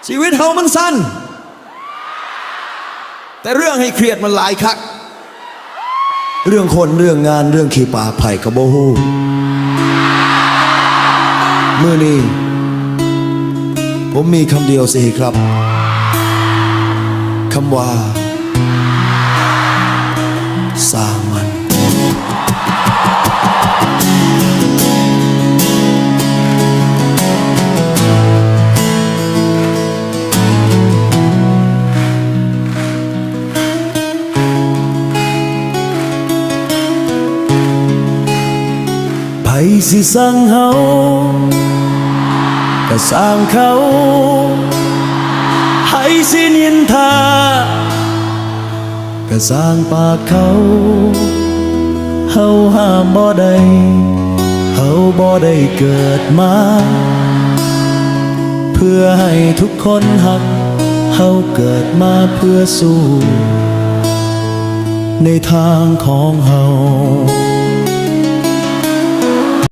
ຊີວິດເຮົາມັນສັ້ນ ແຕ່ເລື່ອງໃຫ້ຄຽດມັນຫຼາຍຄັກ. ເລື່ອງຄົນ ເລື່ອງງານ ເລື່ອງຂີ້ປາກ ໃຜກໍບໍ່ຮູ້. ມື້ນີ້ ຜົມມີຄຳດຽວຊິໃຫ້ກະລັບ ຄຳວ່າ ຊ່າງມັນ. ໃຜຊິຊັງເຮົາ ກະຊ່າງເຂົາ, ໃຜຊິນິນທາ ກະຊ່າງປາກເຂົາ. ເຮົາຫ້າມບໍ່ໄດ້, ເຮົາບໍ່ໄດ້ເກີດມາ ເພື່ອໃຫ້ທຸກຄົນຮັກ, ເຮົາເກີດມາເພື່ອສູ້ ໃນທາງຂອງເຮົາ.